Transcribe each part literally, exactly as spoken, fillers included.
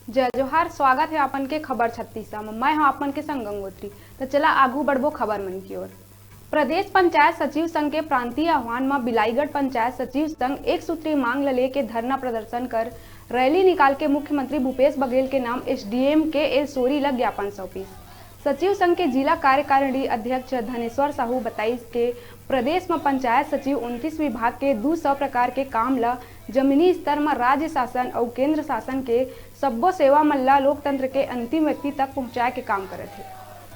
जय जोहार, स्वागत हे आपन के खबर छत्तीस म। मैं हूं आपन के संग गंगोत्री। त चला आगू बढ़बो खबर मन की ओर। प्रदेश पंचायत सचिव संघ के प्रांतीय आह्वान म बिलाईगढ़ पंचायत सचिव संघ एक सूत्री मांग ल लेके धरना प्रदर्शन कर रैली निकाल के मुख्यमंत्री भूपेश बघेल के नाम एसडीएम के एल सोरी ल ज्ञापन सौंपिस। सचिव संघ के जिला कार्यकारिणी अध्यक्ष धनेश्वर साहू बताइस के प्रदेश म पंचायत सचिव उनतीस विभाग के दू सौ प्रकार के काम ल जमीनी स्तर म राज्य शासन अउ केंद्र शासन के सब्बो सेवा मन ल लोकतंत्र के अंतिम व्यक्ति तक पहुंचाए के काम करत हे।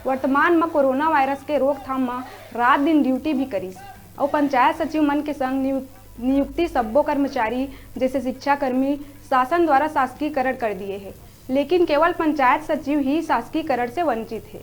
वर्तमान म कोरोना वायरस के रोकथाम म रात दिन ड्यूटी भी करिस अउ पंचायत सचिव मन के संग नियु-, नियुक्ति सब्बो कर्मचारी जैसे शिक्षाकर्मी शासन द्वारा शासकीकरण कर दिए हे, लेकिन केवल पंचायत सचिव ही शासकीकरण से वंचित हे।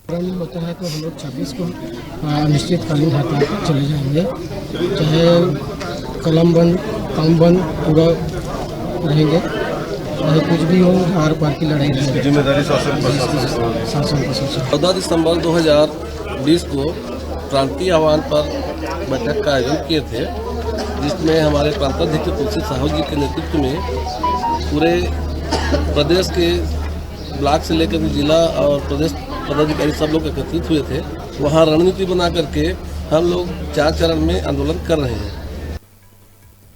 अगर नहीं होता है तो हम लोग छब्बीस को, आ, अनिश्चितकालीन हड़ताल पर चले जाएंगे, चाहे कलम बंद, काम बंद, पूरा रहेंगे, चाहे कुछ भी हो, आर पार की लड़ाई रहेगी। जिम्मेदारी शासन प्रशासन से। शासन प्रशासन। चौदह दिसंबर दो हज़ार बीस को प्रांतीय आह्वान पर बैठक का आयोजन किए थे, जिसमें हमारे प्रांताध्यक्ष तुलसी साहू जी के नेतृत्व में पूरे प्रदेश के ब्लॉक से लेकर के जिला और प्रदेश पदाधिकारी सब लोग एकत्रित हुए थे। वहाँ रणनीति बना करके हम लोग चार चरण में आंदोलन कर रहे हैं।